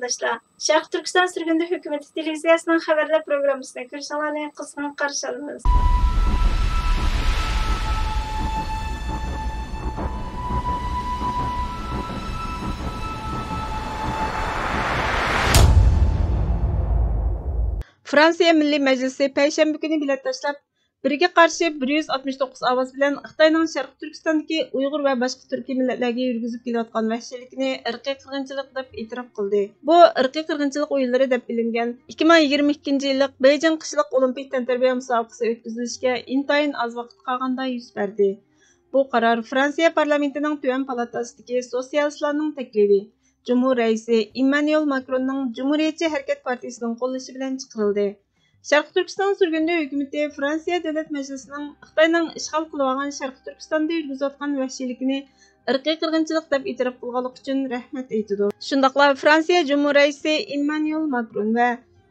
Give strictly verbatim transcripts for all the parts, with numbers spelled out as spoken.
قېرىنداشلار، شەرقىي تۈركىستان سۈرگۈندە ھۆكۈمىتى تېلېۋىزىيەسىنىڭ خەۋەرلەر پروگراممىسىنى كۆرۈشۈڭلارنى قىزغىن قارشى ئالىمىز. فرانسىيە مىللىي مەجلىسى پەيشەنبە كۈنى بېلەت تاشلاپ، بىرگە قارشى بىر يۈز ئاتمىش توققۇز ئاۋاز بىلەن خىتاينىڭ شەرقىي تۈركىستاندىكى ئۇيغۇر ۋە باشقا تۈركىي مىللەتلەرگە يۈرگۈزۈپ كېلىۋاتقان ۋەھشىيلىكىنى ئىرقىي قىرغىنچىلىق دەپ ئېتىراپ قىلدى. بۇ ئىرقىي قىرغىنچىلىق ئويۇنلىرى دەپ بىلىنگەن ئىككى مىڭ يىگىرمە ئىككىنچى يىللىق بېيجىڭ قىشلىق ئولىمپىك تەنتەربىيە مۇسابىقىسى ئۆتكۈزۈلۈشىگە ئىنتايىن ئاز ۋاقىت قالغاندا يۈز بەردى. بۇ قارار فرانسىيە پارلامېنتىنىڭ تۆۋەن پالاتاسىدىكى سوتسىيالىستلارنىڭ تەكلىپى، جۇمھۇر رەئىسى ئىممانۇئېل ماكروننىڭ جۇمھۇرىيەتچى ھەرىكەت پارتىيىسىنىڭ قوللىشى بىلەن چىقىرىلدى. شەرقىي تۈركىستان سۈرگۈندە ھۆكۈمىتى فرانسىيە دۆلەت مەجلىسىنىڭ خىتاينىڭ ئىشغال قىلىۋالغان شەرقىي تۈركىستاندا يۈرگۈزۈۋاتقان ۋەھشىيلىكىنى ئىرقىي قىرغىنچىلىق دەپ ئېتىراپ قىلغانلىقى ئۈچۈن رەھمەت ئېيتىدۇ. شۇنداقلا فرانسىيە جۇمھۇر رەئىسى ئىممانۇئېل ماكرون ۋە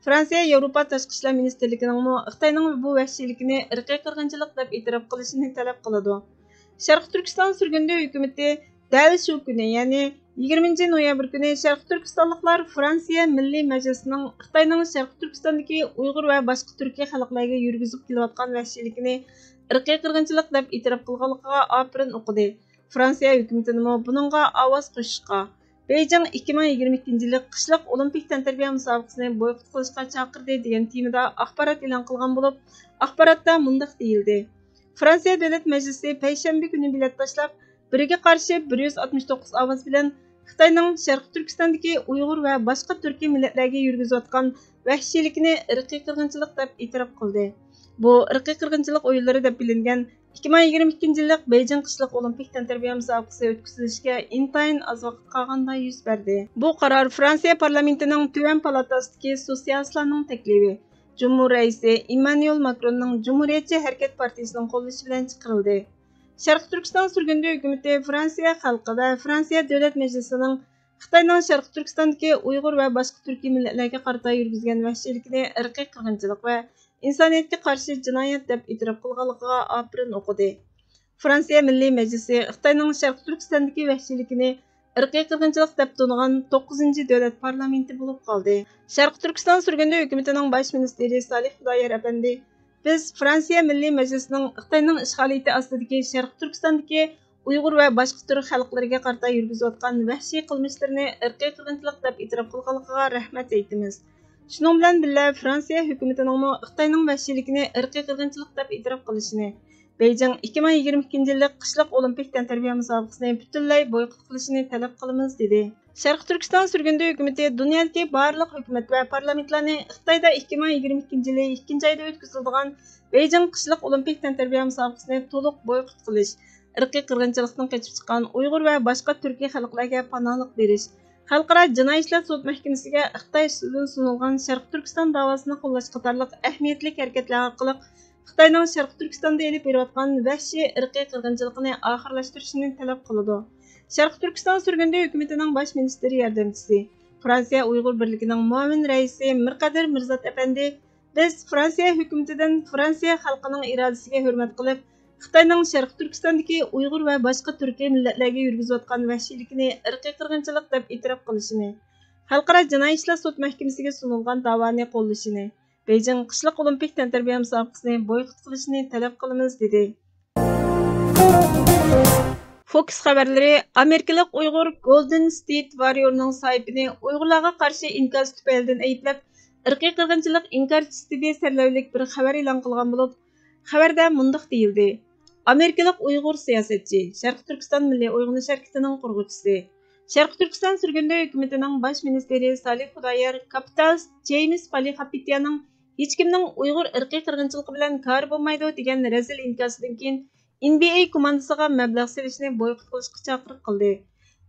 فرانسىيە ياۋروپا تاشقى ئىشلار مىنىستىرلىكىنىڭمۇ خىتاينىڭ بۇ ۋەھشىيلىكىنى ئىرقىي قىرغىنچىلىق دەپ ئېتىراپ قىلىشىنى تەلەپ قىلىدۇ. شەرقىي تۈركىستان سۈرگۈندە ھۆكۈمىتى دەل شۇ كۈنى، يەنى يىگىرمىنچى نويابىر كۈنى شەرقىي تۈركىستانلىقلار فرانسىيە مىللىي مەجلىسىنىڭ خىتاينىڭ شەرقىي تۈركىستاندىكى ئۇيغۇر ۋە باشقا تۈركىي خەلقلەرگە يۈرگۈزۈپ كېلىۋاتقان ۋەھشىيلىكىنى ئىرقىي قىرغىنچىلىق دەپ ئېتىراپ قىلغانلىقىغا ئاپىرىن ئوقۇدى. فرانسىيە ھۆكۈمىتىنىمۇ بۇنىڭغا ئاۋاز قوشۇشقا، بېيجىڭ ئىككى مىڭ يىگىرمە ئىككىنچى يىللىق قىشلىق ئولىمپىك تەنتەربىيە مۇسابىقىسىنى بويكوت قىلىشقا چاقىردى، دېگەن تېمىدا ئاخبارات ئېلان قىلغان بولۇپ، ئاخباراتتا مۇنداق دېيىلدى: فرانسىيە دۆلەت مەجلىسى پەيشەنبە كۈنى بېلەت تاشلاپ، بىرگە قارشى بىر يۈز ئاتمىش توققۇز ئاۋاز بىلەن خىتاينىڭ شەرقىي تۈركىستاندىكى ئۇيغۇر ۋە باشقا تۈركىي مىللەتلەرگە يۈرگۈزۈۋاتقان ۋەھشىيلىكىنى ئىرقىي قىرغىنچىلىق دەپ ئېتىراپ قىلدى. بۇ ئىرقىي قىرغىنچىلىق ئويۇنلىرى دەپ بىلىنگەن ئىككى مىڭ يىگىرمە ئىككىنچى يىللىق بېيجىڭ قىشلىق ئولىمپىك تەنتەربىيە مۇسابىقىسى ئۆتكۈزۈلۈشىگە ئىنتايىن ئاز ۋاقىت قالغاندا يۈز بەردى. بۇ قارار فرانسىيە پارلامېنتىنىڭ تۆۋەن پالاتاسىدىكى سوتسىيالىستلارنىڭ تەكلىپى، جۇمھۇر رەئىسى ئىممانۇئېل ماكروننىڭ جۇمھۇرىيەتچى ھەرىكەت پارتىيىسىنىڭ قوللىشى بىلەن چىقىرىلدى. شەرقىي تۈركىستان سۈرگۈندە ھۆكۈمىتى فرانسىيە خەلقى ۋە فرانسىيە دۆلەت مەجلىسىنىڭ خىتاينىڭ شەرقىي تۈركىستاندىكى ئۇيغۇر ۋە باشقا تۈركىي مىللەتلەرگە قارىتا يۈرگۈزگەن ۋەھشىيلىكىنى ئىرقىي قىرغىنچىلىق ۋە ئىنسانىيەتكە قارشى جىنايەت دەپ ئېتىراپ قىلغانلىقىغا ئاپىرىن ئوقۇدى. فرانسىيە مىللىي مەجلىسى خىتاينىڭ شەرقىي تۈركىستاندىكى ۋەھشىيلىكىنى ئىرقىي قىرغىنچىلىق دەپ تونۇغان توققۇزىنچى دۆلەت پارلامېنتى بولۇپ قالدى. شەرقىي تۈركىستان سۈرگۈندە ھۆكۈمىتىنىڭ باش مىنىستىرى سالىھ خۇدايار ئەپەندى، بىز فرانسىيە مىللىي مەجلىسىنىڭ خىتاينىڭ ئىشغالىيىتى ئاستىدىكى شەرقىي تۈركىستاندىكى ئۇيغۇر ۋە باشقا تۈرك خەلقلىرىگە قارىتا يۈرگۈزۈۋاتقان ۋەھشىي قىلمىشلىرىنى ئىرقىي قىرغىنچىلىق دەپ ئېتىراپ قىلغانلىقىغا رەھمەت ئېيتىمىز. شۇنىڭ بىلەن بىللە، فرانسىيە ھۆكۈمىتىنىڭمۇ خىتاينىڭ ۋەھشىيلىكىنى ئىرقىي قىرغىنچىلىق دەپ ئېتىراپ قىلىشىنى، بېيجىڭ ئىككى مىڭ يىگىرمە ئىككىنچى يىللىق قىشلىق ئولىمپىك تەنتەربىيە مۇسابىقىسىنى پۈتۈنلەي بويكوت قىلىشىنى تەلەپ قىلىمىز، دېدى. شەرقىي تۈركىستان سۈرگۈندە ھۆكۈمىتى دۇنيادىكى بارلىق ھۆكۈمەت ۋە پارلامېنتلارنى خىتايدا ئىككى مىڭ يىگىرمە ئىككىنچى يىلى ئىككىنچى ئايدا ئۆتكۈزۈلىدىغان بېيجىڭ قىشلىق ئولىمپىك تەنتەربىيە مۇسابىقىسىنى تولۇق بويكوت قىلىش، ئىرقىي قىرغىنچىلىقتىن قېچىپ چىققان ئۇيغۇر ۋە باشقا تۈركىي خەلقلەرگە پاناھلىق بېرىش، خەلقئارا جىنايى ئىشلار سوت مەھكىمىسىگە خىتاي ئۈستىدىن سۇنۇلغان شەرقىي تۈركىستان داۋاسىنى قوللاش قاتارلىق ئەھمىيەتلىك ھەرىكەتلەر ئارقىلىق خىتاينىڭ شەرقىي تۈركىستاندا ئېلىپ بېرىۋاتقان ۋەھشىي ئىرقىي قىرغىنچىلىقىنى ئاخىرلاشتۇرۇشىنى تەلەپ قىلىدۇ. شەرقىي تۈركىستان سۈرگۈندە ھۆكۈمىتىنىڭ باش مىنىستىرى ياردەمچىسى، فرانسىيە ئۇيغۇر بىرلىكىنىڭ مۇئاۋىن رەئىسى مىرقادىر مىرزات ئەپەندى، بىز فرانسىيە ھۆكۈمىتىدىن فرانسىيە خەلقىنىڭ ئىرادىسىگە ھۆرمەت قىلىپ، خىتاينىڭ شەرقىي تۈركىستاندىكى ئۇيغۇر ۋە باشقا تۈركىي مىللەتلەرگە يۈرگۈزۈۋاتقان ۋەھشىيلىكىنى ئىرقىي قىرغىنچىلىق دەپ ئېتىراپ قىلىشىنى، خەلقئارا جىنايى ئىشلار سوت مەھكىمىسىگە سۇنۇلغان داۋانى قوللىشىنى، بېيجىڭ قىشلىق ئولىمپىك تەنتەربىيە مۇسابىقىسىنى بويكوت قىلىشىنى تەلەپ قىلىمىز، دېدى. فوكس خەۋەرلىرى ئامېرىكىلىق ئۇيغۇر گولدېن ستېيت ۋاررىيورنىڭ ساھىبىنى ئۇيغۇرلارغا قارشى ئىنكاس تۈپەيلىدىن ئەيىبلەپ، ئىرقىي قىرغىنچىلىق ئىنكارچىسى دېدى سەرلەۋھىلىك بىر خەۋەر ئېلان قىلغان بولۇپ، خەۋەردە مۇنداق دېيىلدى: ئامېرىكىلىق ئۇيغۇر سىياسەتچى، شەرقىي تۈركىستان مىللىي ئويغىنىش ھەرىكىتىنىڭ قۇرغۇچىسى، شەرقىي تۈركىستان سۈرگۈندە ھۆكۈمىتىنىڭ باش مىنىستىرى سالىھ خۇدايار كاپىتالىست جېيمىس پالىخاپىتىيانىڭ ھېچكىمنىڭ ئۇيغۇر ئىرقىي قىرغىنچىلىقى بىلەن كارى بولمايدۇ دېگەن رەزىل ئىنكاسىدىن كېيىن، ئېن بى ئەي كوماندىسىغا مەبلەغ سېلىشنى بويكوت قىلىشقا چاقىرىق قىلدى.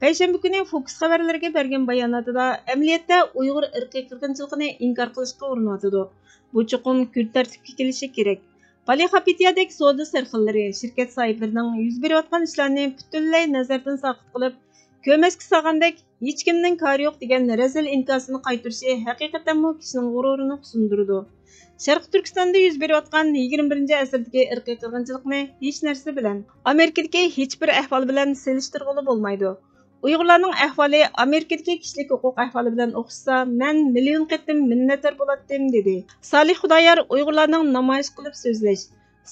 پەيشەنبە كۈنى فوكس خەۋەرلىرىگە بەرگەن باياناتىدا، ئەمەلىيەتتە ئۇيغۇر ئىرقىي قىرغىنچىلىقىنى ئىنكار قىلىشقا ئۇرۇنۇۋاتىدۇ. بۇ چوقۇم كۈن تەرتىپكە كېلىشى كېرەك. پالىخاپىتىيادەك سودا سەرخىللىرى، شىركەت ساھىبلىرىنىڭ يۈز بېرىۋاتقان ئىشلارنى پۈتۈنلەي نەزەردىن ساقىت قىلىپ، كۆرمەسكە سالغاندەك، ھېچكىمنىڭ كارى يوق دېگەن رەزىل ئىنكاسىنى قايتۇرۇشى ھەقىقەتەنمۇ كىشىنىڭ غۇرۇرىنى سۇندۇرىدۇ. شەرقىي تۈركىستاندا يۈز بېرىۋاتقان يىگىرمە بىرىنچى ئەسىردىكى ئىرقىي قىرغىنچىلىقنى ھېچ نەرسە بىلەن، ئامېرىكىدىكى ھېچبىر ئەھۋال بىلەن سېلىشتۇرغىلى بولمايدۇ. ئۇيغۇرلارنىڭ ئەھۋالى ئامېرىكىدىكى كىشىلىك ھوقۇق ئەھۋالى بىلەن ئوخشىسا، مەن مىليون قېتىم مىننەتدار بولاتتىم، دېدى. سالىھ خۇدايار ئۇيغۇرلارنىڭ نامايىش قىلىپ سۆزلەش،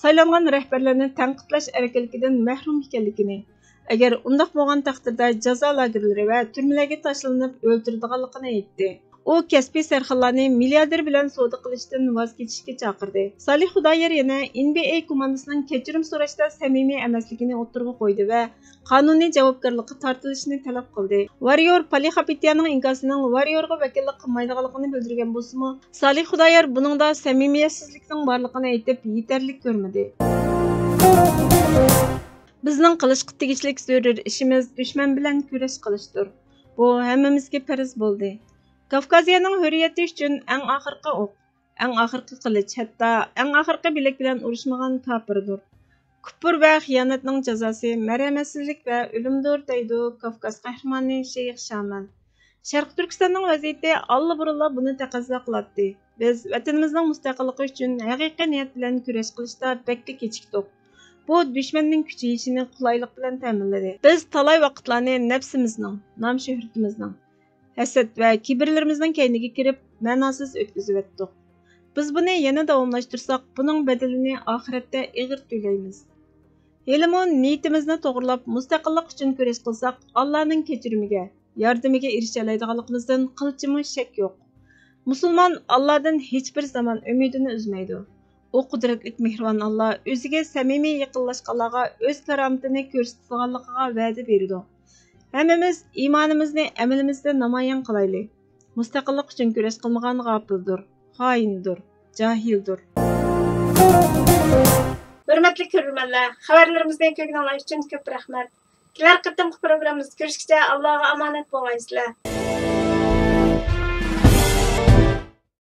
سايلانغان رەھبەرلەرنى تەنقىدلەش ئەركىنلىكىدىن مەھرۇم ئىكەنلىكىنى، ئەگەر ئۇنداق بولغان تەقدىردە جازا لاگېرلىرى ۋە تۈرمىلەرگە تاشلىنىپ ئۆلتۈرىدىغانلىقىنى ئېيتتى. ئۇ كەسپىي سەرخىللارنى مىلياردېر بىلەن سودا قىلىشتىن ۋاز كېچىشكە چاقىردى. سالىھ خۇدايار يەنە ئېن بى ئەي كوماندىسىنىڭ كەچۈرۈم سوراشتا سەمىمىي ئەمەسلىكىنى ئوتتۇرىغا قويدى ۋە قانۇنىي جاۋابكارلىققا تارتىلىشىنى تەلەپ قىلدى. ۋاررىيور پالىخاپىتىيانىڭ ئىنكاسىنىڭ ۋاررىيورغا ۋەكىللىك قىلمايدىغانلىقىنى بىلدۈرگەن بولسىمۇ، سالىھ خۇدايار بۇنىڭدا سەمىمىيەتسىزلىكنىڭ بارلىقىنى ئېيتىپ، يېتەرلىك كۆرمىدى. بىزنىڭ قىلىشقا تېگىشلىك زۆرۈر ئىشىمىز دۈشمەن بىلەن كۈرەش قىلىشتۇر. بۇ ھەممىمىزگە پەرز بولدى. كاۋكازىيەنىڭ ھۆرىيىتى ئۈچۈن ئەڭ ئاخىرقى ئوق، ئەڭ ئاخىرقى قىلىچ، ھەتتا ئەڭ ئاخىرقى بىلەك بىلەن ئۇرۇشمىغان كاپىردۇر. كۇپۇر ۋە خىيانەتنىڭ جازاسى مەرھەمەتسىزلىك ۋە ئۆلۈمدۇر، دەيدۇ كاۋكاز قەھرىمانى شەيخ شامەل. شەرقىي تۈركىستاننىڭ ۋەزىيىتى ئاللىبۇرۇنلا بۇنى تەقەززا قىلاتتى. بىز ۋەتىنىمىزنىڭ مۇستەقىللىقى ئۈچۈن ھەقىقىي نىيەت بىلەن كۈرەش قىلىشتا بەكلا كېچىكتۇق. بۇ دۈشمەننىڭ كۈچىيىشىنى قولايلىق بىلەن تەمىنلىدى. بىز تالاي ۋاقىتلارنى نەپسىمىزنىڭ، نام-شۆھرىتىمىزنىڭ، ھەسەت ۋە كىبىرلىرىمىزنىڭ كەينىگە كىرىپ، مەناسىز ئۆتكۈزۈۋەتتۇق. بىز بۇنى يەنە داۋاملاشتۇرساق، بۇنىڭ بەدىلىنى ئاخىرەتتە ئېغىر تۆلەيمىز. ھېلىمۇ نىيىتىمىزنى توغرىلاپ، مۇستەقىللىق ئۈچۈن كۈرەش قىلساق، ئاللانىڭ كەچۈرۈمىگە، ياردىمىگە ئېرىشەلەيدىغانلىقىمىزدىن قىلچىمۇ شەك يوق. مۇسۇلمان ئاللادىن ھېچبىر زامان ئۈمىدىنى ئۈزمەيدۇ. ئۇ قۇدرەتلىك مېھرىبان ئاللا ئۆزىگە سەمىمىي يېقىنلاشقانلارغا ئۆز كارامىتىنى كۆرسىتىدىغانلىقىغا ۋەدە بېرىدۇ. ھەممىمىز ئىمانىمىزنى ئەمىلىمىزدە نامايان قىلايلى. مۇستەقىللىق ئۈچۈن كۈرەش قىلمىغان غاپىلدۇر، خائىندۇر، جاھىلدۇر. ھۆرمەتلىك كۆرۈرمەنلەر، خەۋەرلىرىمىزنى كۆرگىنىڭلار ئۈچۈن كۆپ رەھمەت. كېلەر قېتىمقى پروگراممىمىزدا كۆرۈشكىچە ئاللاغا ئامانەت بولغايسىلەر.